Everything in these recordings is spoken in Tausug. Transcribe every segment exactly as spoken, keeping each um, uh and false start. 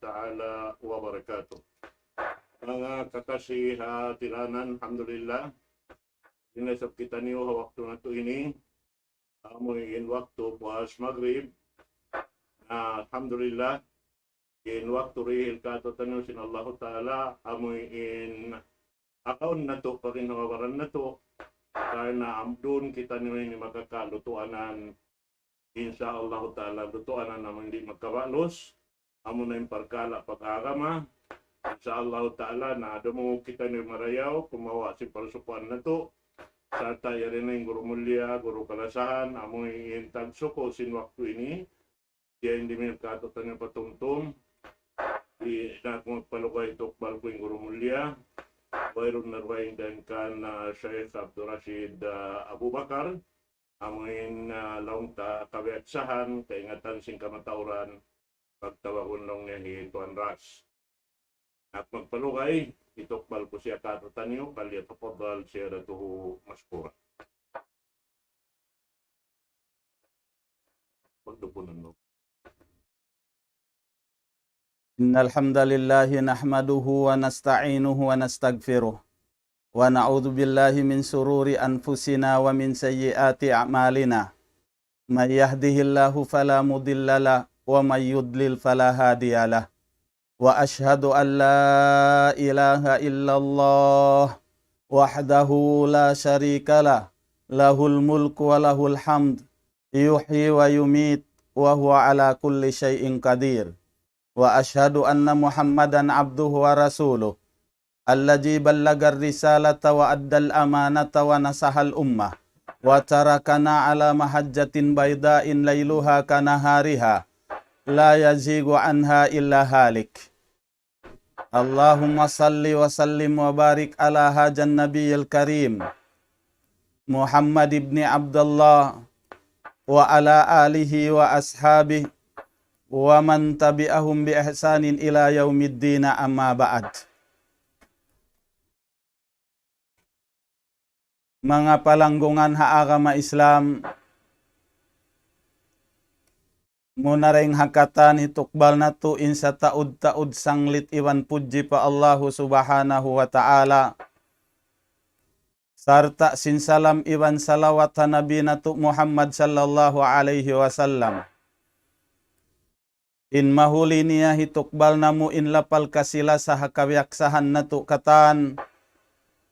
ta'ala wa barakatuh. Manga kakasi ha tiranan, alhamdulillah. Ini sab kitaniyu ha waktu natu' ini. Amu in waktu puas Maghrib. Na, alhamdulillah. In waktu dihil kātu'niyu sin Allahu Ta'ala, amu in akaun natu' pa ginhawa-baran natu', karna' amdun kitaniyu ini makakalutuanan, insya Allahu Ta'ala, lutuanan amu in di' magkabalus, amu na in parkala' pag-agama, insya Allahu Ta'ala, na dumungug kitaniyu marayaw, kumawa' sin parsukuan natu', sarta' yari na in guru mulia, guru kalasahan, amu in tagsuku sin waktu ini, diya in di' mi kātu'niyu patumtum. Di' na aku magpalugay, tukbal ku in guru mulia. Wayruun na dugaing dayn kan, ah, Sheikh Abdul Rashid, ah, Abu Bakar. Amu in, ah, laung ta kabiyaksahan, kaingatan sin kamatauran, pagtawagun laung niya hi Tuan Ras. Aku magpalugay, itukbal ku siya kātu'niyu, فليتفضل سيادته مشكورا. Pagdupunan mo. إن الحمد لله نحمده ونستعينه ونستغفره، ونعوذ بالله من شرور أنفسنا ومن سيئات أعمالنا. من يهده الله فلا مضل له، ومن يضلل فلا هادي له. وأشهد أن لا إله إلا الله وحده لا شريك له، له الملك وله الحمد، يحيي ويميت، وهو على كل شيء قدير. وأشهد أن محمدا عبده ورسوله، الذي بلغ الرسالة وأدى الأمانة ونصح الأمة، وتركنا على محجة بيضاء ليلها كنهارها، لا يزيغ عنها إلا هالك. اللهم صل وسلم وبارك على هذا النبي الكريم محمد بن عبد الله وعلى آله وأصحابه ومن تبعهم بإحسان إلى يوم الدين، أما بعد. Manga palanggungan ha agama Islam, muna dayn ha katan hitukbal natu' in sataud-taud sanglit iban pudji pa Allahu Subhanahu wa Ta'ala, sarta' sin salam iban salawat ha Nabi natu' Muhammad sallallahu alayhi wasallam. In mahuli niya hitukbal namu' in lapal kasi-lasa ha kabiyaksahan natu' katan,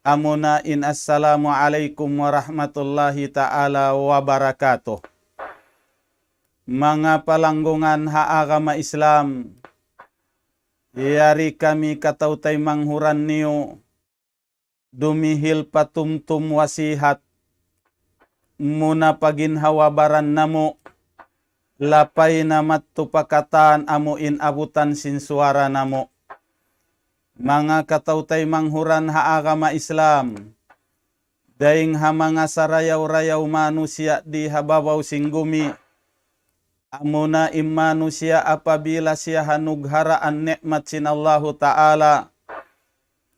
amuna in assalamu alaykum warahmatullahi ta'ala wabarakatuh. Manga palanggungan ha agama Islam, yari kami kataw-taymanghuran niyu, dumihil patumtum wasihat, muna pa ginhawa-baran namu', lapay na madtu pa katan amu in abutan sin suwara namu'. Manga kataw-taymanghuran ha agama Islam, dayng ha manga sarayaw-rayaw manusiya' di ha babaw sin gumi, amuna in manusiya' apabila siya hanugharaan ni'mat sin Allahu Ta'ala,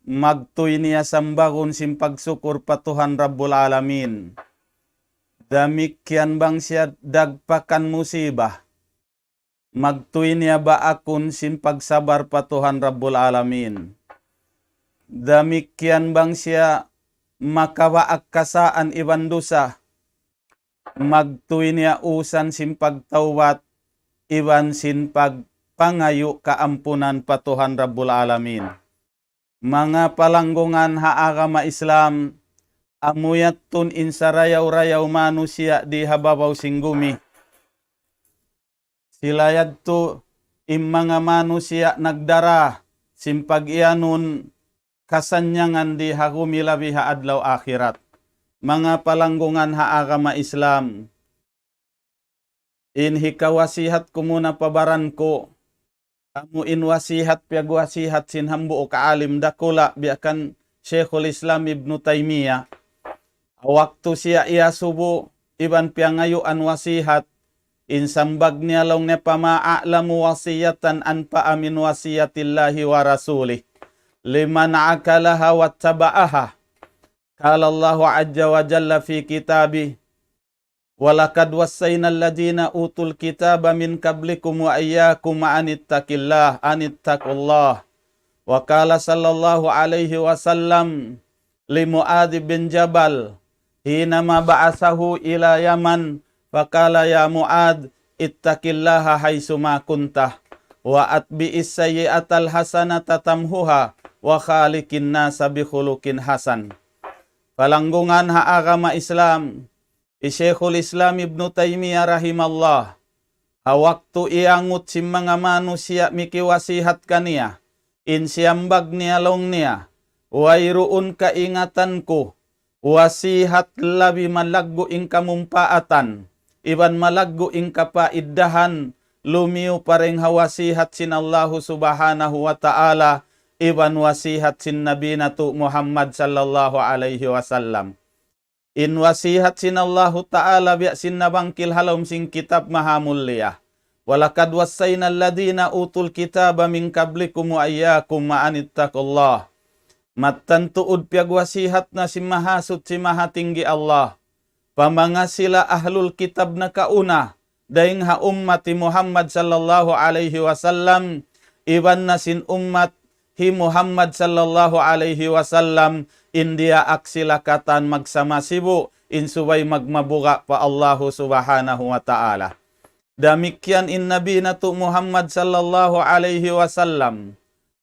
magtuy niya sambagun sin pagsukur pa Tuhan Rabbul Alamin. Damikkiyan bang siya dagpakan musibah, magtuy niya baakun sin pagsabar pa Tuhan Rabbul Alamin. Damikkiyan bang siya makabaak kasaan iban dusa, magtuy niya usan sin pagtawbat iban sin pagpangayu' kaampunan pa Tuhan Rabbul Alamin. Manga palanggungan ha agama Islam, amu yadtu in sarayaw-rayaw manusiya' di ha babaw sin gumi. Sila yadtu in manga manusiya' nagdara sin pag-iyanun kasannyangan di ha gumi labi ha adlaw akhirat. Manga palanggungan ha agama Islam, in hikawasihat ku muna pa baran ku, amu in wasihat piyagwasihat sin hambuuk alim dakula' biya' kan Shaykhul Islam Ibnu Taymiyyah. Waktu siya iyasubu iban piyangayuan wasihat, in sambag niya laung niya, فما أعلم وصية أنفع من وصية الله ورسوله لمن عقلها واتبعها. قال الله عز وجل في كتابه: ولقد وصينا الذين أوتوا الكتاب من قبلكم وإياكم أن اتقوا الله، أن اتقوا الله. وقال صلى الله عليه وسلم لمعاذ بن جبل حينما بعثه إلى يمن، فقال: يا معاذ، اتق الله حيثما كنت، وأتبع السيئة الحسنة تمحها، وخالق الناس بخلق حسن. Palanggungan ha agama Islam, hi Shaykhul Islam Ibnu Taymiyyah rahimahullah, ha waktu iyangut sin manga manusiya' mikiwasihat kaniya, in siyambag niya laung niya, wayruun kaingatan ku, wasihat labi malaggu' in kamumpaatan, iban malaggu' in kapaiddahan, lumiyu pa dayn ha wasihat sin Allahu Subhanahu wa Ta'ala, iban wasihat sin Nabi natu' Muhammad sallallahu alayhi wasallam. In wasihat sin Allahu Ta'ala biya' sin nabangkil ha lawm sin kitab mahamulliya. ولقد وصينا الذين أوتوا الكتاب من قبلكم وإياكم أن اتقوا الله. Mattan tuud piyagwasihat na sin Mahasuchi Mahatinggi Allah pa manga sila ahlul kitab nakauna, dayn ha ummat hi Muhammad sallallahu alayhi wasallam, iban na sin ummat hi Muhammad sallallahu alayhi wasallam, in diyaak sila katan magsama sibu', in subay magmabuga' pa Allahu Subhanahu wa Ta'ala. Damikkiyan in Nabi natu' Muhammad sallallahu alayhi wasallam,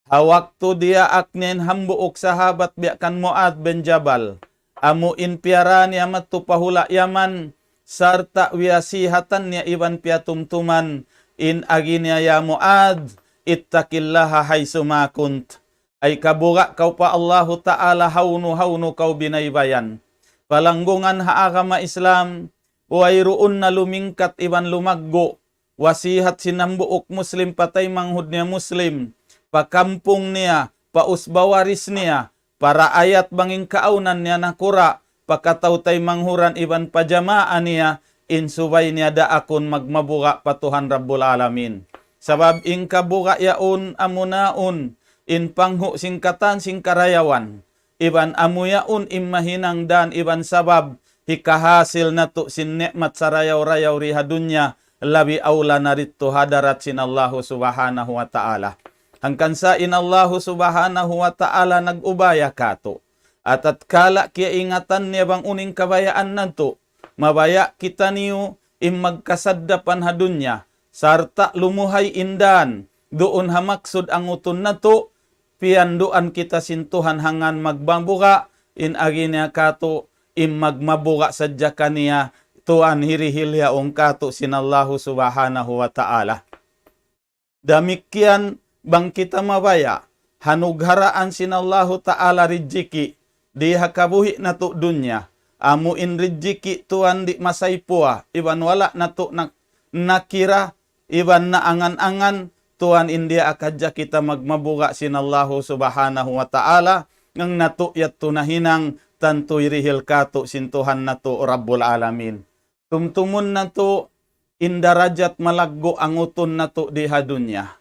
ha waktu diyaak niya in hambuuk sahabat biya' kan Muadh bin Jabal, amu in piyarā niya madtu pa hula' Yaman, sarta' wiyasihatan niya iban piyatumtuman, in agi niya, يا معاذ، اتق الله حيثما كنت. Ay kabuga' kaw pa Allahu Ta'ala hawnu-hawnu kaw binaybayan. Palanggungan ha agama Islam, wayruun na lumingkat iban lumaggu', wasihat sin hambuuk Muslim pa taymanghud niya Muslim, pa kampung niya, pa usba waris niya, pa raayat bang in kaawnan niya nakura', pa kataw-taymanghuran iban pa jamaa niya, in subay niya daakun magmabuga' pa Tuhan Rabbul Alamin. Sabab in kabuga' yaun amunaun, in panghu' sin katan sin karayawan. Iban amu yaun in mahinang dan iban sabab hikahasil natu' sin ni'mat sarayaw-rayaw di ha dunya, labi awla na didtu ha hadarat sin Allahu Subhanahu wa Ta'ala. Hangkan sa in Allahu Subhanahu wa Ta'ala nag-ubaya katu'. Atatkala kiyaingatan niya bang unu in kabayaan natu', mabaya' kitaniyu in magkasaddapan ha dunya, sarta' lumuhay in dan, duun ha maksud angutun natu', piyanduan kita sin Tuhan hangkan magmabuga', in agi niya katu', in magmabuga' sadja kaniya, tuwan hirihil yaun katu' sin Allahu Subhanahu wa Ta'ala. Damikkiyan bang kita mabaya', hanugharaan sin Allahu Ta'ala rijiki', di ha kabuhi' natu' dunya, amu in rijiki' tuwan di' masaypuwa, iban wala' natu' nak-, nakira, iban naangan-angan, tuwan in diyaak hadja kita magmabuga' sin Allahu Subhanahu wa Ta'ala, ngang natu' yadtu nahinang tantu hirihil katu' sin Tuhan natu' Rabbul Alamin. Tumtumun natu' in darajat malaggu' angutun natu' di ha dunya.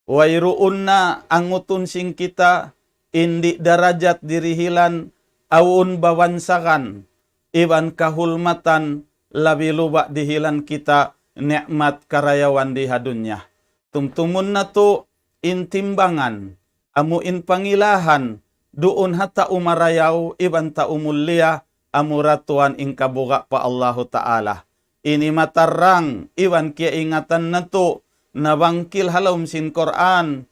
Wayruun na angutun sin kita in di' darajat dirihilan awn babansagan iban kahulmatan labi luba' dihilan kita ni'mat karayawan di ha dunya. Tumtumun natu' in timbangan, amu in pangilahan, duun ha tau marayaw iban tau mulliya, amura tuwan in kabuga' pa Allahu Ta'ala. Ini matarrang iban kiyaingatan natu', nabangkil ha lawm sin Qur'an,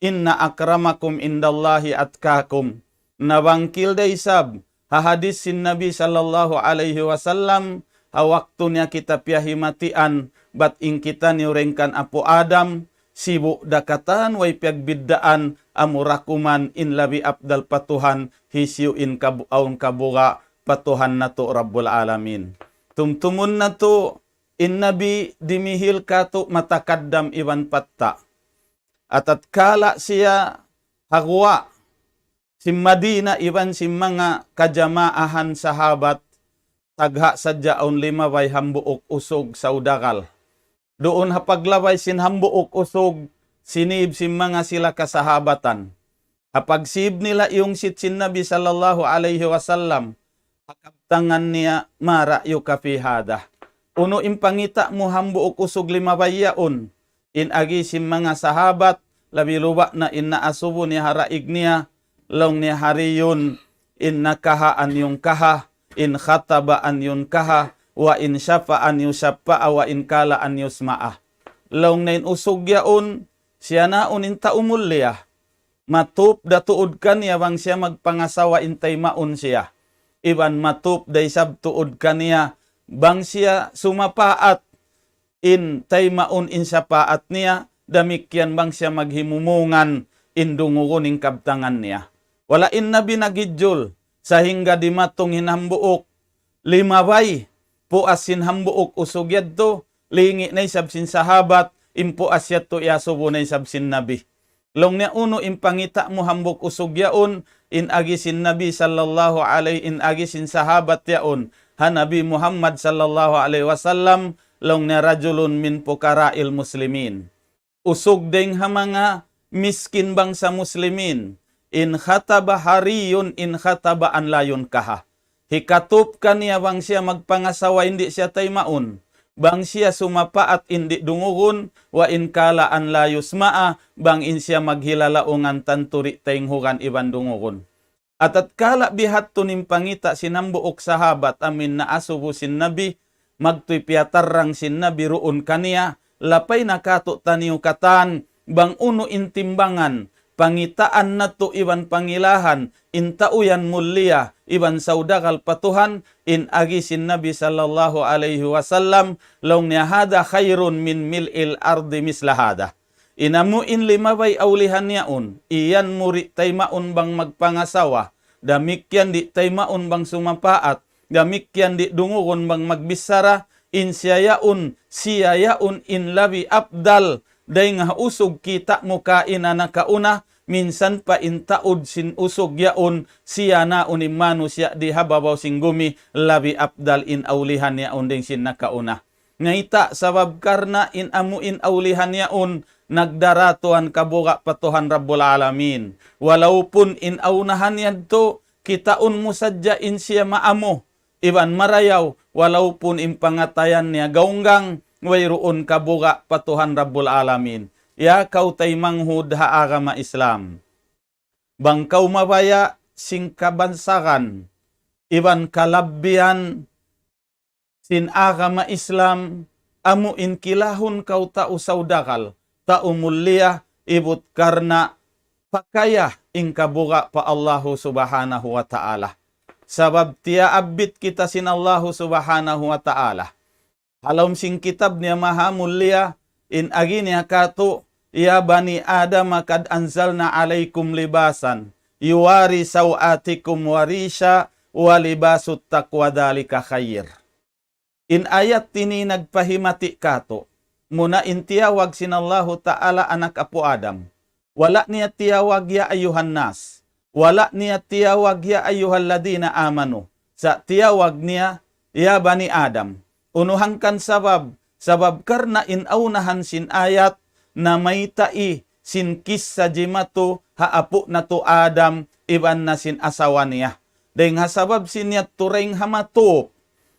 إن أكرمكم عند الله أتقاكم. Nabangkil da isab ha hadis sin Nabi sallallahu alayhi wasallam, ha waktu niya kita piyahimatian, bat in kitaniyu dayn kan apu' Adam, sibu' da katan way piyagbiddaan, amura kuman in labi apdal pa Tuhan, hisiyu in kabu-, awn kabuga' pa Tuhan natu' Rabbul Alamin. Tumtumun natu' in Nabi dimihil katu' matakaddam iban patta'. Atatkala siya ha guwa' sin Madina iban sin manga kajamaahan sahabat, tagha' sadja awn limabay hambuuk usug saudagal. Duun ha paglabay sin hambuuk usug, sinib sin manga sila kasahabatan. Ha pagsib nila iyungsit sin Nabi sallallahu alayhi wasallam, ha kabtangan niya, ما رأيك في هذا؟ Unu in pangita' mu hambuuk usug limabay yaun? In agi sin manga sahabat, labi-labi na in naasubu niya ha daig niya, laung niya hariyun, in nakaha an yunkaha, in khataba an yunkaha, wa in shafa'a an yushaffa'a, wa in kala'a an yusma'a. Laung niya in usug yaun, siya na unu in tau mulliya. Matup da tuud kaniya bang siya magpangasawa in taymaun siya. Iban matup da isab tuud kaniya bang siya sumapaat in taymaun in sapaat niya, damikkiyan bang siya maghimumungan in dungugun in kabtangan niya. Wala' in Nabi naghijul, sahingga dimatung in hambuuk limabay, puas sin hambuuk usug yadtu, lingi' na isab sin sahabat, in puas yadtu iyasubu na isab sin Nabi. Laung niya unu in pangita' mu hambuuk usug yaun, in agi sin Nabi sallallahu alayhi, in agi sin sahabat yaun, ha Nabi Muhammad sallallahu alayhi wasallam, laung niya rajulun min fuqara'il muslimin. Usug dayng ha manga miskin bangsa muslimin, in khataba hariyun, in khataba an la yunkaha. Hikatup kaniya bang siya magpangasawa in di' siya taymaun, bang siya sumapaat in di' dungugun, wa in kala'a an la yusma'a, bang in siya maghilalaungan tantu di' taynghugan iban dungugun. Atatkala biha' tuud in pangita' sin hambuuk sahabat amu in naasubu sin Nabi, magtuy piyatarrang sin Nabi duun kaniya, lapay na kātu'niyu katan, bang unu in timbangan, pangitaan natu' iban pangilahan, in tau yan mulliya, iban saudagal pa Tuhan, in agi sin Nabi sallallahu alayhi wasallam, laung niya هذا خير من ملء الأرض مثل هذا. In amu in limabay awlihan yaun, iyan mu di' taymaun bang magpangasawa, damikkiyan di' taymaun bang sumapaat, damikkiyan di' dungugun bang magbichara, in siya yaun, siya yaun in labi afdal, dayng ha usug kita' mu kaina nakauna, minsan pa in taud sin usug yaun, siya na unu in manusiya' di ha babaw sin gumi, labi afdal in awlihan yaun dayng sin nakauna. Mayta'? Sabab karna' in amu in awlihan yaun nagdara tuud kabuga' pa Tuhan Rabbul Alamin. Walaupun in awnahan yadtu, kitaun mu sadja in siya maamu, iban marayaw, walaupun in pangatayan niya gaunggang, wayruun kabuga' pa Tuhan Rabbul Alamin. Ya kaw taymanghud ha agama Islam. Bang kaw mabaya' sin kabansagan, iban kalabbihan, sin agama Islam, amu in kilahun kaw tau saudagal, tau mulliya, ibut karna' pakaya in kabuga' pa Allahu Subhanahu wa Ta'ala. Sabab tiyaabbit kita sin Allahu Subhanahu wa Ta'ala. Ha lawm sin kitab niya maha mulliya, in agi niya kātu', يا بني آدم قد أنزلنا عليكم لباسا يواري سوآتكم وريشا ولباس التقوى ذلك خير. In ayat ini nagpahimati kātu', muna in tiyawag sin Allahu Ta'ala anak apu' Adam. Wala' niya tiyawag يا أيها الناس. Wala' niya tiyawag يا أيها الذين آمنوا. Sa' tiyawag niya يا بني آدم. Unu hangkan sabab? Sabab karna' in awnahan sin ayat namayta' sin kissa jimatu ha apu' natu' Adam iban na sin asawa niya. Dayng ha sabab sin yadtu dayng ha matup,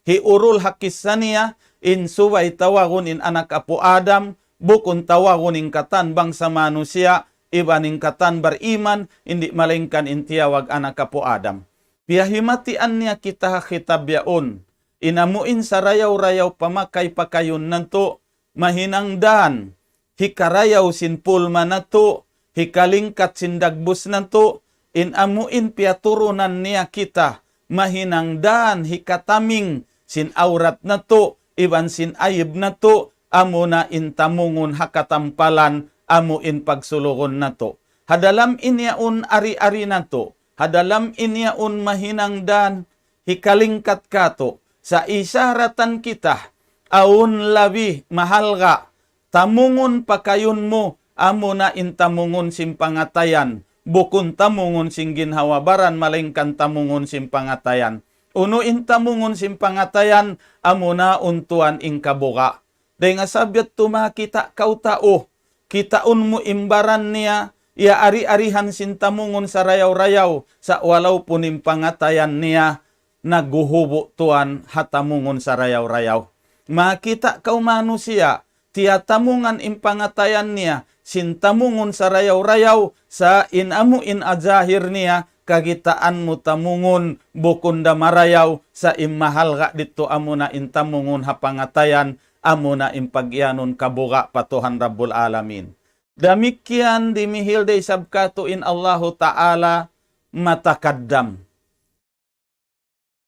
hiurul ha kissa niya, in subay tawagun in anak apu' Adam, bukun tawagun in katan bangsa manusiya', iban in katan bariman, di' malaingkan in tiyawag anak apu' Adam. Piyahimatian niya kita ha kitab yaun, in amu in sarayaw-rayaw pamakay-pakayun natu', mahinang dan, hikarayaw sin pulma natu', hikalingkat sin dagbus natu', in amu in piyaturunan niya kita, mahinang dan hikataming sin awrat natu', iban sin ayib natu', amuna in tamungun ha katampalan, amu in pagsulugun natu'. Ha dalam in yaun ari-ari natu', ha dalam in yaun mahinang dan, hikalingkat kātu', sa' isaratan kita, awn labi mahalga', tamungun pakayun mu, amuna in tamungun sin pangatayan, bukun tamungun sin ginhawa-baran, malaingkan tamungun sin pangatayan. Unu in tamungun sin pangatayan, amuna untuan in kabuga'. Dayng ha sabab yadtu makakita' kaw tau, kitaun mu in baran niya, iyaari-arihan sin tamungun sarayaw-rayaw, sa' walaupun in pangatayan niya, naghuhubu' tuud ha tamungun sarayaw-rayaw. Makakita' kaw manusiya', tiyatamungan in pangatayan niya, sin tamungun sarayaw-rayaw, sa' in amu in azahir niya, kakitaan mu tamungun, bukun da marayaw, sa' in mahalga' didtu amuna in tamungun ha pangatayan, amuna in pagiyanun kabuga' pa Tuhan Rabbul Alamin. Damikkiyan dimihil da isab katu' in Allahu Ta'ala matakaddam.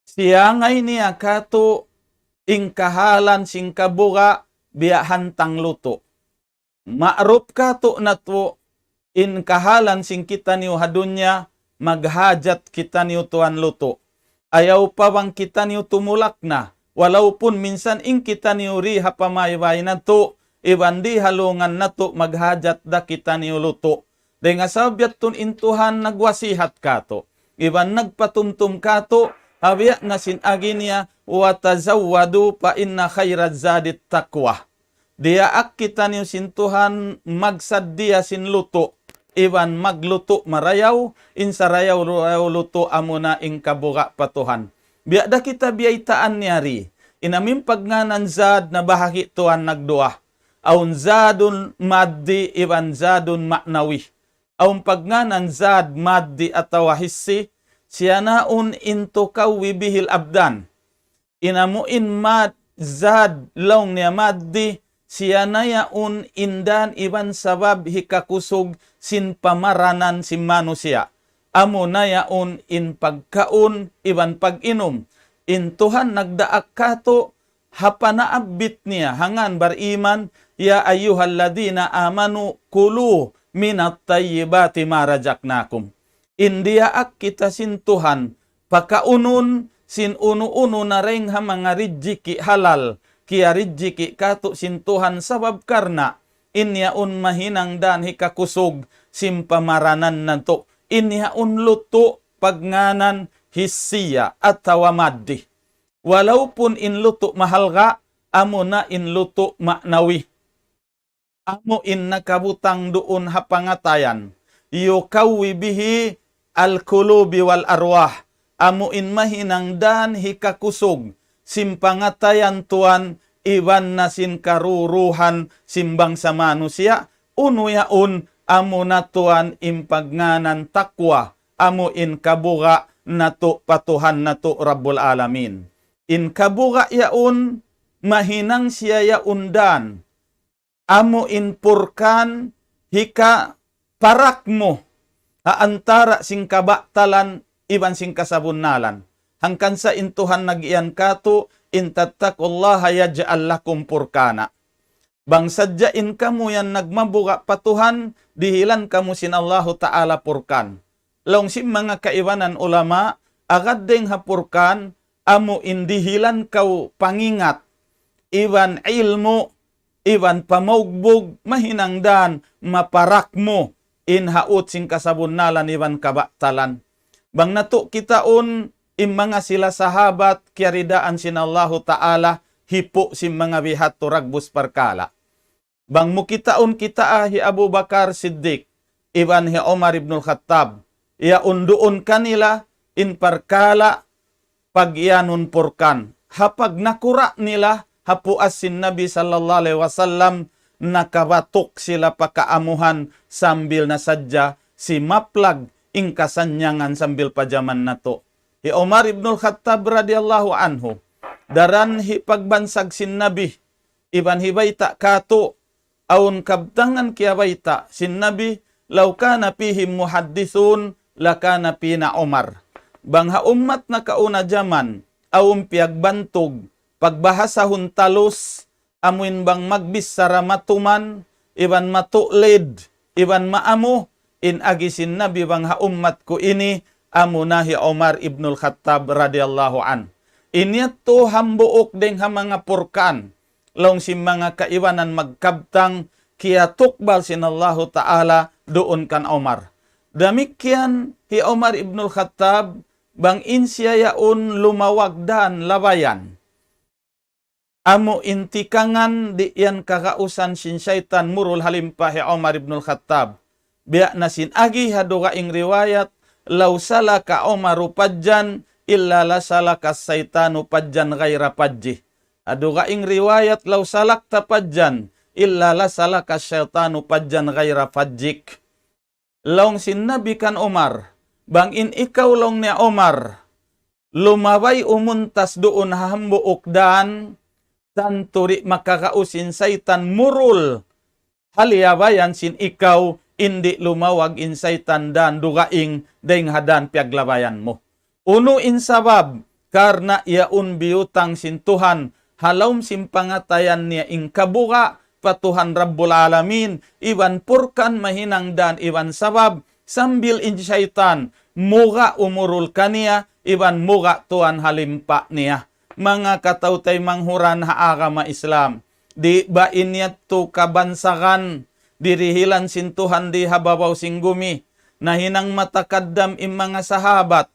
Siyangay niya katu' in kahalan sin kabuga' biya' hantang lutu'. Ma'rup katu' natu' in kahalan sin kitaniyu ha dunya, maghajat kitaniyu tuwan lutu'. Ayaw pa bang kitaniyu tumulak na, walaupun minsan in kitaniyu di ha pamaybay natu', iban di ha lungan natu' maghajat da kitaniyu lutu'. Dayn ha sabab yadtu in Tuhan nagwasihat katu'. Iban nagpatumtum katu', ha biya' na sin agi niya, وتزودوا فإن خير الزاد التقوى. Diyaak kitaniyu sin Tuhan magsaddiya sin lutu', iban maglutu' marayaw, in sarayaw-rayaw lutu' amuna in kabuga' pa Tuhan. Biya' da kita biyaytaan niya di, in amu in pagngānan zad nabahagi' tuwan nagduwa. Awn zadun maddi iban zadun ma'nawi. Awn pagngānan zad maddi atawa hissi, siya na yaun in تقوي به الأبدان. In amu in mad-, zad laung niya maddi, siya na yaun in dan iban sabab hikakusug sin pamaranan sin manusiya'. Amuna yaun in pagkaun iban pag-inum. In Tuhan nagdaak katu', ha panaabbit niya, ha ngān bariman, يا أيها الذين آمنوا كلوا من طيبات ما رزقناكم. In diyaak kita sin Tuhan, pakaunun sin unu-unu na dayn ha manga rijiki' halal, kiyarijiki' katu' sin Tuhan sabab karna', in yaun mahinang dan hikakusug sin pamaranan natu', in yaun lutu' pagngānan hissiya atawa maddi. Walaupun in lutu' mahalga', amuna in lutu' ma'nawi. Amu in nakabutang duun ha pangatayan. يقوي به القلوب والأرواح. Amu in mahinang dan hikakusug sin pangatayan tuwan iban na sin karuruhan sin bangsa manusiya', unu yaun amuna tuwan in pagngānan taqwa, amu in kabuga' natu' pa Tuhan natu' Rabbul Alamin. In kabuga' yaun mahinang siya yaun dan, amu in purkan hikaparak mu ha antara' sin kabatalan iban sin kasabunnalan. Hangkan sa in Tuhan nag-iyan katu', إن تتقوا الله يجعل لكم فرقانا. Bang sadja in kamu yan nagmabuga' pa Tuhan, dihilan kamu sin Allahu Ta'ala purkan. Laung sin manga kaibanan ulama, agad dayng ha purkan, amu in dihilan kaw pangingat, iban ilmu', iban pamaugbug, mahinang dan maparak mu in haut sin kasabunnalan iban kabatalan. Bang natu' kitaun in manga sila sahabat kiyaridaan sin Allahu Ta'ala, hipu' sin manga bihadtu dagbus parkala'. Bang mu kitaun kita hi Abu Bakar Siddiq, iban hi Umar ibnul Khattab, yaun duun kanila in parkala' pagiyanun purkan. Ha pagnakura' nila ha puas sin Nabi sallallahu alayhi wasallam, nakabatuk sila pa kaamuhan sambil na sadja simaplag in kasannyangan sambil pa jaman natu'. Hi Umar ibnul Khattab radiyallahu anhu, daran hi pagbansag sin Nabi, iban hi bayta' katu', awn kabtangan kiyabayta' sin Nabi, لو كان فيهم محدثون لكان فينا عمر. Bang ha ummat nakauna jaman, awn piyagbantug, pagbahasahun talus, amuin bang magbichara matuman, iban matuklid, iban maamu, in agi sin Nabi bang ha ummat ku ini, amuna hi Umar ibnul Khattab radiyallahu anhu. In yadtu hambuuk dayng ha manga purkan, laung sin manga kaibanan magkabtang, kiyatukbal sin Allahu Ta'ala duun kan Umar. Damikkiyan hi Umar ibnul Khattab, bang in siya yaun lumawag dan labayan, amu in tikangan di' yan kagausan sin saytan murul ha limpa hi Umar ibnul Khattab. Biya' na sin agi ha dugaing riwayat, لو سلك عمر فجا إلا لسلك الشيطان فجا غير فجه. Ha dugaing riwayat, لو سلكت فجا إلا لسلك الشيطان فجا غير فجك. Laung sin Nabi kan Umar, bang in ikaw laung niya Umar, lumabay umuntas duun ha hambuuk dan, tantu di' makakaus in saytan murul ha liyabayan sin ikaw, in di' lumawag in saytan dan dugaing dayn ha dan piyaglabayan mu. Unu in sabab? Karna' yaun biyutang sin Tuhan ha lawm sin pangatayan niya in kabuga' pa Tuhan Rabbul Alamin, iban purkan mahinang dan iban sabab, sambil in saytan muga' umurul kaniya, iban muga' tuwan ha limpa niya. Manga kataw-taymanghuran ha agama Islam, di' ba in yadtu kabansagan dirihilan sin Tuhan di ha babaw sin gumi? Nahinang matakaddam in manga sahabat,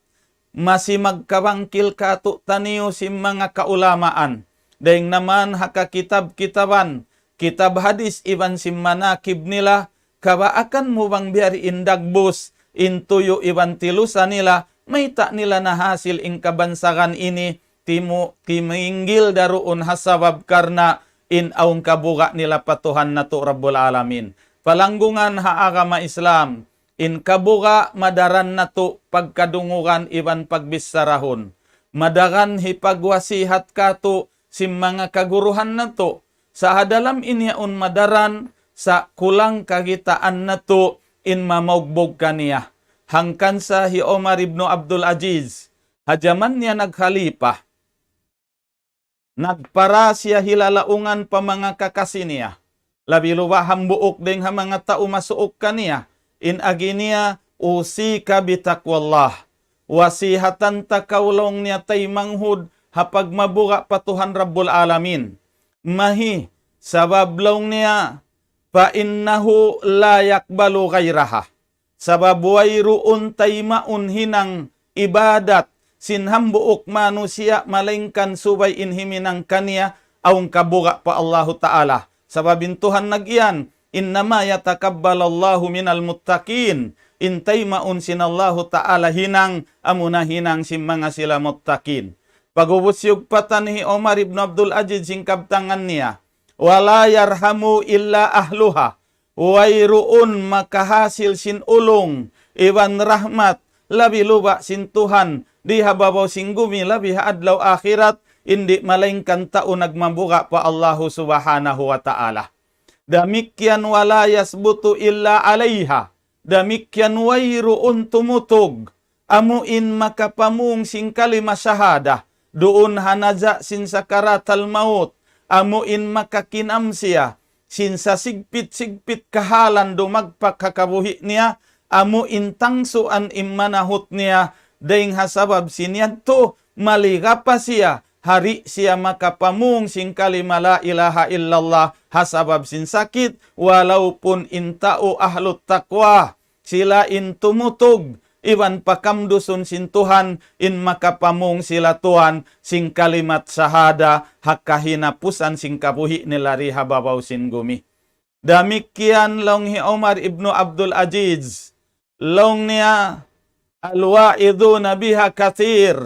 masi magkabangkil katu'taniyu sin manga kaulamaan. Dayn naman ha kakitab-kitaban, kitab hadis iban sin manakib nila, kabaakan mu bang biya' diin dagbus in tuyu' iban tilusa nila, mayta' nila nahasil in kabansagan ini, timu-, timinggil da duun ha sabab karna' in awn kabuga' nila pa Tuhan natu' Rabbul Alamin. Palanggungan ha agama Islam, in kabuga' madaran natu' pagkadungugan iban pagbichara-hun. Madaran hipagwasihat katu' sin manga kaguruhan natu'. Sa' ha dalam in yaun madaran, sa' kulang kakitaan natu' in mamaugbug kaniya. Hangkan sa hi Umar ibnu Abdul Aziz, ha jaman niya nagkhalipa, nagpara siya hilalaungan pa manga kakasi niya, labi luba' hambuuk dayn ha manga tau masuuk kaniya, in agi niya, أوصيك بتقوى الله. Wasihatan ta kaw laung niya taymanghud ha pagmabuga' pa Tuhan Rabbul Alamin. Mahi, sabab laung niya, فإنه لا يقبل غيرها. Sabab wayruun taymaun hinang ibadat sin hambuuk manusiya' malaingkan subay in himinang kaniya awn kabuga' pa Allahu Ta'ala. Sabab in Tuhan nag-iyan, إنما يتقبل الله من المتقين. In taymaun sin Allahu Ta'ala hinang, amuna hinang sin manga sila muttaqin. Pag'ubus siyugpatan hi Umar ibnu Abdul Aziz sin kabtangan niya, ولا يرحم إلا أهلها. Wayruun makahasil sin ulung iban rahmat, labi luba' sin Tuhan di ha babaw sin gumi, labi ha adlaw akhirat, in di' malaingkan tau nagmabuga' pa Allahu Subhanahu wa Ta'ala. Damikkiyan ولا يثبت إلا عليها. Damikkiyan wayruun tumutug amu in makapamung sin kalima shahada, duun ha naza' sin sakaratal maut, amu in makakinam siya sin sasigpit-sigpit kahalan dumagpak ha kabuhi' niya, amu in tangsuan in manahut niya, dayn ha sabab sin yadtu, maligapa siya, ha di' siya makapamung sin kalima لا إله إلا الله, ha sabab sin sakit, walaupun in tau ahlut taqwa, sila in tumutug iban pakamdusun sin Tuhan, in makapamung sila tuwan sin kalimat shahada ha kahinapusan sin kabuhi' nila di ha babaw sin gumi. Damikkiyan laung hi Umar ibnu Abdul Aziz, laung niya, الواعظون بها كثير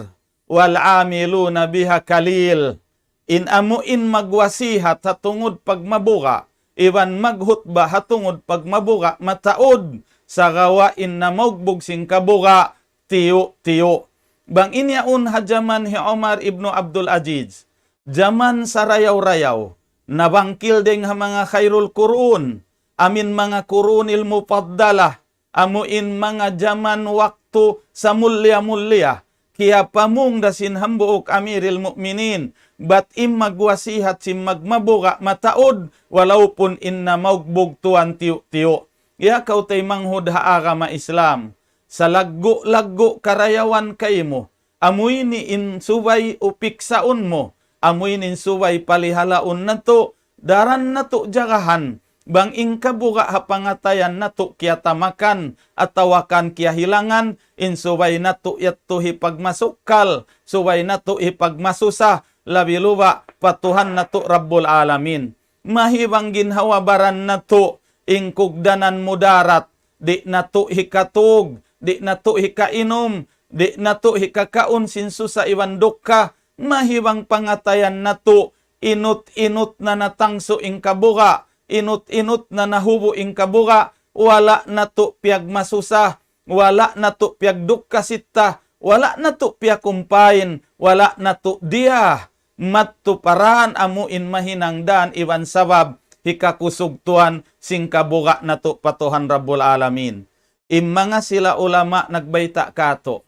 والعاملون بها قليل. In amu in magwasihat ha tungud pagmabuga', iban maghutba ha tungud pagmabuga' mataud, sagawa' in namaugbug sin kabuga' tiyu'-tiyu'. Bang in yaun ha jaman hi Umar ibnu Abdul Aziz, jaman sarayaw-rayaw, nabangkil dayng ha manga khairul qurun, amu in manga qurunil mufaddalah, amu in manga jaman waktu samulliya-mulliya, kiyapamung da sin hambuuk Amiril Mu'minin, bat in magwasihat sin magmabuga' mataud, walaupun in namaugbug tuwan tiyu'-tiyu'. Ya kaw taymanghud ha agama Islam, salaggu'-laggu' karayawan kaymu, amu ini in subay upiksaun mu, amu ini in subay palihalaun natu', daran natu' jagahan, bang in kabuga' ha pangatayan natu' kiyatamakan, atawa kan kiyahilangan, in subay natu' yadtu hipagmasukkal, subay natu' hipagmasusa, labi luba' pa Tuhan natu' Rabbul Alamin. Mahi bang ginhawa-baran natu', in kugdanan mudarat, di' natu' hikatug, di' natu' hikainum, di' natu' hikakaun sin susa iban dukka, mahi bang pangatayan natu', inut-inut na natangsu in kabuga', inut-inut na nahubu' in kabuga', wala' natu' piyagmasusa, wala' natu' piyagdukka sitta, wala' natu' piyakumpain, wala' natu' diya mattuparan amu in mahinang dan iban sabab hikakusug tuwan sin kabuga' natu' pa Tuhan Rabbul Alamin. In manga sila ulama nagbayta' katu',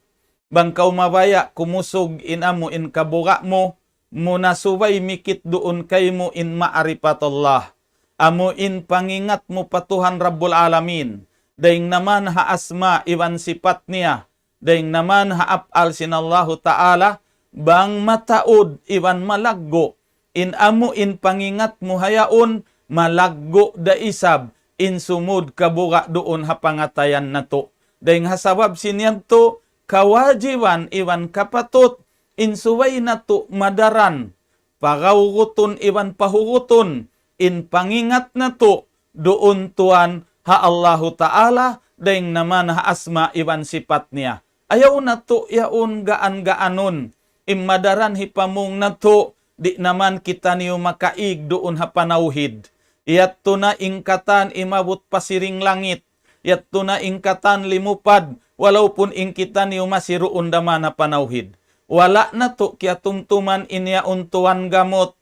bang kaw mabaya' kumusug in amu in kabuga' mu, muna subay mikit duun kaymu in ma'rifatullah. Amu in pangingat mu pa Tuhan Rabbul Alamin. Dayn naman ha asma iban sipat niya. Dayn naman ha ap'al sin Allahu Ta'ala, bang mataud iban malaggu'. In amu in pangingat mu ha yaun, malaggu' da isab, in sumud kabuga' duun ha pangatayan natu'. Dayn ha sabab sin yadtu, kawajiban iban kapatut, in subay natu' madaran, pagawgutun iban pahugutun, in pangingat natu', duun tuwan ha Allahu Ta'ala, dayn naman ha asma iban sipat niya. Ayaw natu' yaun gaan-gaanun, in madaran hipamung natu', di' naman kitaniyu makaig duun ha panawhid. Yadtu na in katan imabut pa siring langit. Yadtu na in katan limupad, walaupun in kitaniyu masi duun da man ha panawhid. Wala' natu' kiyatumtuman in yaun tuwan gamut.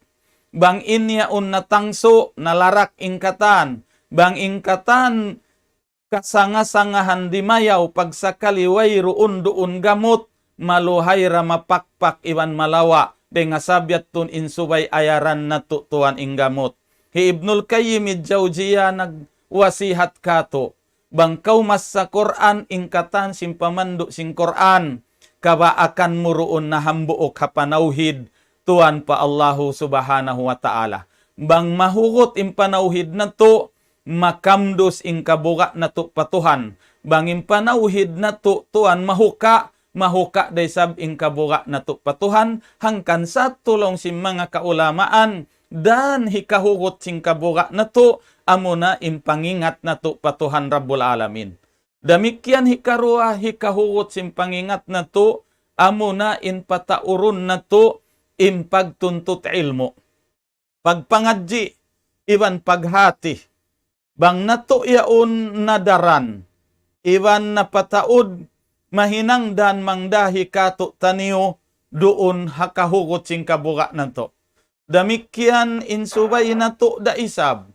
Bang in yaun natangsu, nalarak in katan. Bang in katan kasanga-sangahan dimayaw pagsakali wayruun duun gamut, maluhay ra mapakpak iban malawa', dayn ha sabab yadtu in subay ayaran natu' tuwan in gamut. Hi Ibnul Qayyim al-Jawziyah nagwasihat katu', bang kaw massa Qur'an, in katan sin pamandu' sin Qur'an, kabaakan mu duun na hambuuk ha panawhid tuwan pa Allahu Subhanahu wa Ta'ala. Bang mahugut in panawhid natu', makamdus in kabuga' natu' pa Tuhan. Bang in panawhid natu' tuwan mahuka', mahuka' da isab in kabuga' natu' pa Tuhan, hangkan sa' laung sin manga kaulamaan, dan hikahugut sin kabuga' natu', amuna in pangingat natu' pa Tuhan Rabbul Alamin. Damikkiyan hikaruwa hikahugut sin pangingat natu', amuna in pataurun natu', in pagtuntut ilmu'. Pagpangadji', iban paghati. Bang natu' yaun nadaran, iban napataud, mahinang dan mangdahi katu' taniyu, duun ha kahugut sin kabuga' natu'. Damikkiyan in subay natu' da isab,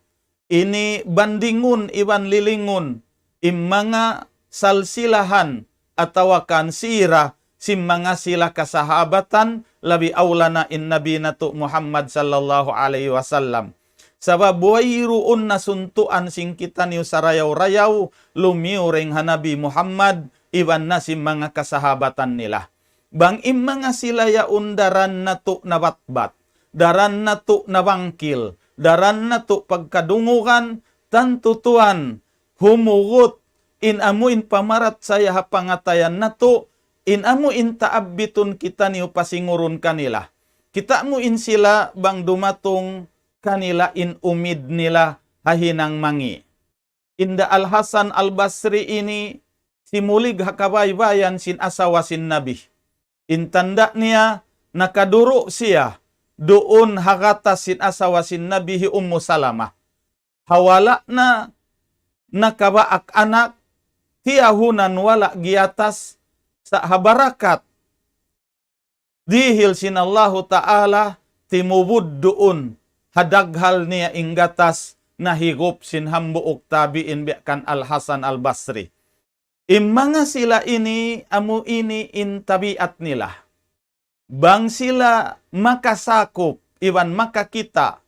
ini bandingun iban lilingun, in manga salsilahan atawa kan sira sin manga sila kasahabatan, labi awla na in Nabi natu' Muhammad sallallahu alayhi wasallam. Sabab wayruun na suntuan sin kitaniyu sarayaw-rayaw, lumiyu dayn ha Nabi Muhammad, iban na sin manga kasahabatan nila. Bang in manga sila yaun daran natu' nabatbat, daran natu' nabangkil, daran natu' pagkadungugan, tantu tuwan, humugut, in amu in pamarachaya ha pangatayan natu', in amu in taabbitun kitaniyu pasingurun kanila. Kita' mu in sila bang dumatung kanila in umid nila ha hinang mangi'. Hinda Al-Hasan Al-Basri ini simulig ha kabaybayan sin asawa sin Nabi. In tanda' niya, nakaduru' siya duun ha gatas sin asawa sin Nabi hi Ummu Salamah. Ha wala' na nakabaak anak, tiyahunan wala' giyatas, sa' ha barakat dihil sin Allahu Ta'ala, timubud duun ha daghal niya in gatas, nahigup sin hambuuk tabi'in biya' kan Al-Hasan Al-Basri. In manga sila ini, amu ini in tabiat nila. Bang sila makasakup, iban makakita',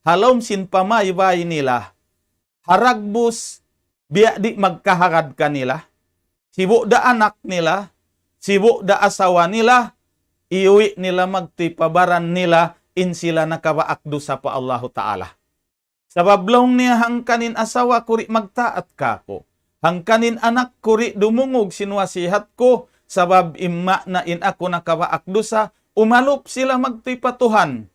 ha lawm sin pamaybay nila, ha dagbus, biya' di' magkahagad kanila, sibu' da anak nila, sibu' da asawa nila, iyuwi' nila magtuy pa baran nila, in sila nakabaak dusa pa Allahu Ta'ala. Sabab laung niya, hangkan in asawa ku di' magtaat kāku'. Hangkan in anak ku di' dumungug sin wasihat ku, sabab in maana in aku nakabaak dusa, umalup sila magtuy pa Tuhan.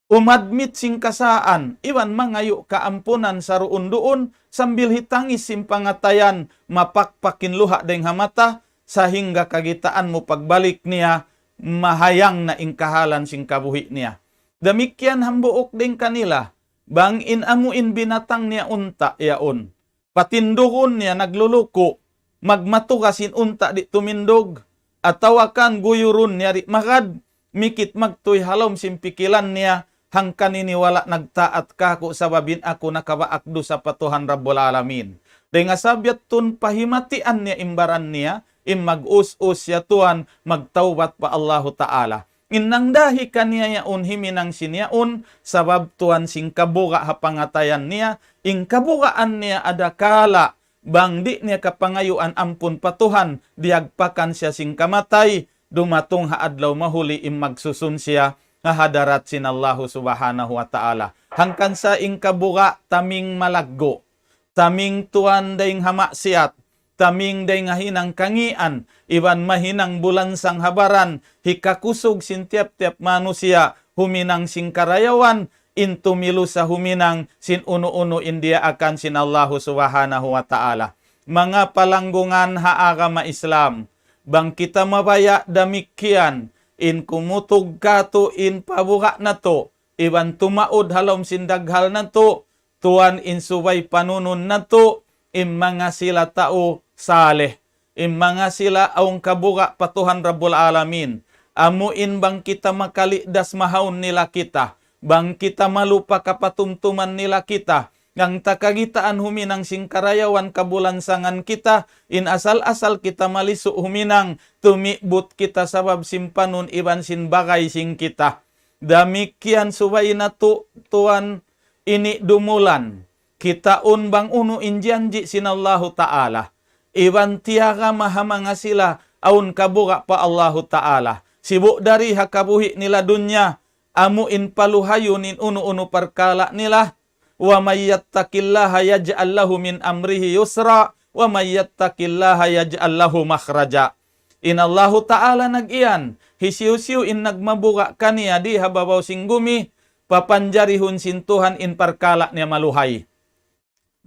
Umadmit sin kasaan, iban mangayu' kaampunan saruun-duun, sambil hitangis sin pangatayan, mapakpak in luha' dayng ha mata, sahingga kakitaan mu pagbalik niya, mahayang na in kahalan sin kabuhi' niya. Damikkiyan hambuuk dayn kanila, bang in amu in binatang niya unta' yaun, patindugun niya nagluluku', magmatugas in unta' di' tumindug, atawa kan guyurun niya di' magad, mikit magtuy ha lawm sin pikilan niya, hangkan ini wala' nagtaat kāku' sabab in aku nakabaak dusa pa Tuhan Rabbul Alamin. Dayn ha sabab yadtu pahimatian niya in baran niya, in mag-us-us siya tuwan, magtawbat pa Allahu Ta'ala. In nangdahi kaniya yaun himinang sin yaun, sabab tuwan sin kabuga' ha pangatayan niya, in kabugaan niya adakala', bang di' niya kapangayuan ampun pa Tuhan, diyagpakan siya sin kamatay, dumatung ha adlaw mahuli in magsusun siya ha hadarat sin Allahu Subhanahu wa Ta'ala. Hangkan sa in kabuga' taming malaggu', taming tuwan dayn ha maksiyat, taming dayn ha hinang kangīan, iban mahinang bulansang ha baran, hikakusug sin tiyap-tiyap manusiya', huminang sin karayawan, in tumilusa huminang sin unu-unu in diyaakan sin Allahu Subhanahu wa Ta'ala. Manga palanggungan ha agama Islam, bang kita mabaya' damikkiyan, in kumutug kātu' in pabuga' natu', iban tumaud ha lawm sin daghal natu', tuwan in subay panunun natu', in manga sila tau salih, in manga sila awn kabuga' pa Tuhan Rabbul Alamin. Amu in bang kita makalidas mahaun nila kita, bang kita malupa kapatumtuman nila kita, hangkan kagitaan huminang sin karayawan kabulansangan kita, in asal-asal kita malisu' huminang, tumibut kita sabab sin panun iban sin bagay sin kita. Damikkiyan subay natu' tuwan ini dumulan. Kitaun bang unu in janji' sin Allahu Ta'ala. Iban tiyaga maha manga sila awn kabuga' pa Allahu Ta'ala. Sibu' dari ha kabuhi' nila dunya, amu in paluhayun in unu-unu parkala' nila. ومن يتق الله يجعل له من أمره يسرا ومن يتق الله يجعل له مخرجا. In Allahu Ta'ala nag-iyan, hisiyu-siyu in nagmabuga' kaniya di ha babaw sin gumi, papanjarihun sin Tuhan in parkala' niya maluhay.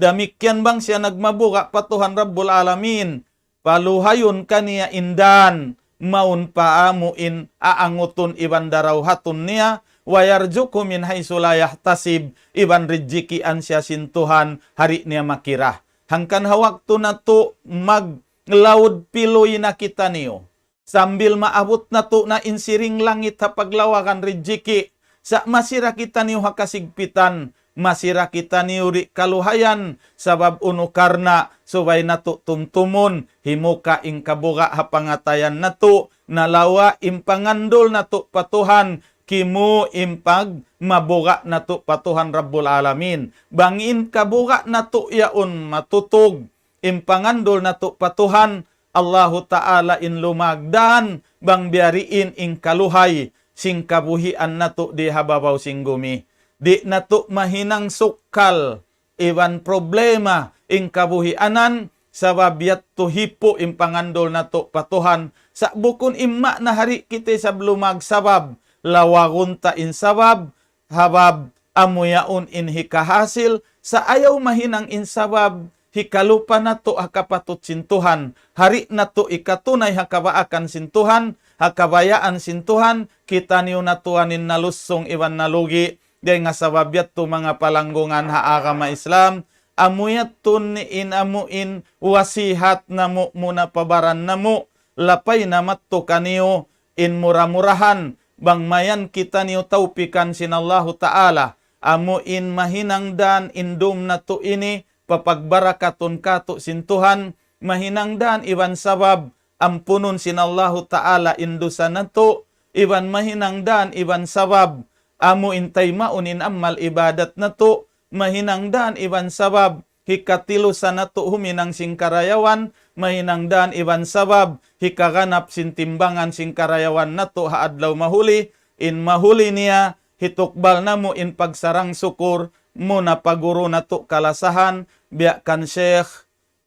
Damikkiyan bang siya nagmabuga' pa Tuhan Rabbul Alamin, paluhayun kaniya in dan, mawn pa amu in aangutun iban darawhatun niya, ويرزقه من حيث لا يحتسب, iban rijikian siya sin Tuhan, ha di' niya makira. Hangkan ha waktu natu' maglaud piluy na kitaniyu. Sambil maabut natu' na in siring langit ha paglawagan rijiki', sa' masi ra kitaniyu ha kasigpitan, masi ra kitaniyu di' kaluhayan, sabab unu karna' subay natu' tumtumun, himuka' in kabuga' ha pangatayan natu', nalawa' in pangandul natu' pa Tuhan, kimu in pagmabuga' natu' pa Tuhan Rabbul Alamin. Bang in kabuga' natu' yaun matutug, in pangandul natu' pa Tuhan, Allahu Ta'ala in lumagdan, bang biyariin in kaluhay, sin kabuhian natu' di ha babaw sin gumi. Di' natu' mahinang sukkal, iban problema, in kabuhianan, sabab yadtu hipu' in pangandul natu' pa Tuhan, sa' bukun in maana hari kita isab lumag sabab, lawagun ta in sabab, sabab amu yaun in hikahasil, sa' ayaw mahinang in sabab, hikalupa natu' ha kapatut sin Tuhan, ha di' natu' ikatunay ha kabaakan sin Tuhan, ha kabayaan sin Tuhan, kitaniyu na tuwan in nalusung iban nalugi', dayn ha sabab yadtu manga palanggungan ha agama Islam, amu yadtu in amu in wasihat namu' muna pa baran namu', lapay na madtu kaniyu, in mura-murahan, bang mayan kitaniyu tawpikan sin Allahu Ta'ala, amu in mahinang dan in dum natu' ini, papagbarakatun katu' sin Tuhan, mahinang dan iban sabab, ampunun sin Allahu Ta'ala in dusa natu', iban mahinang dan iban sabab, amu in taymaun in amal ibadat natu', mahinang dan iban sabab, hikatilusa natu' huminang sin karayawan, mahinang dan iban sabab, hikaganap sin timbangan sin karayawan natu' ha adlaw mahuli, in mahuli niya, hitukbal namu' in pagsarang-sukur, muna pa guru natu' kalasahan, biya' kan Sheikh,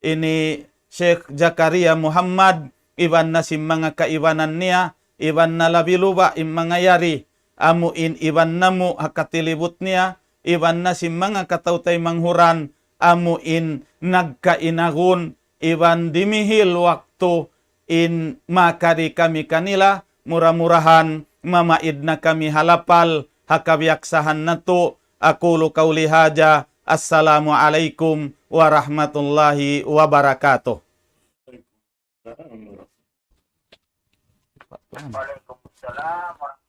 ini Sheikh Zakaria Muhammad, iban na sin manga kaibanan niya, iban na labi luba' in manga yari, amu in iban namu' ha katilibut niya, iban na sin manga kataw-taymanghuran, amu in nagkainagun, iban dimihil waktu, in makari kami kanila, mura-murahan mamaid na kami ha lapal, ha kabiyaksahan natu'. أقول قولي هذا. السلام عليكم ورحمة الله وبركاته. وعليكم السلام ورحمة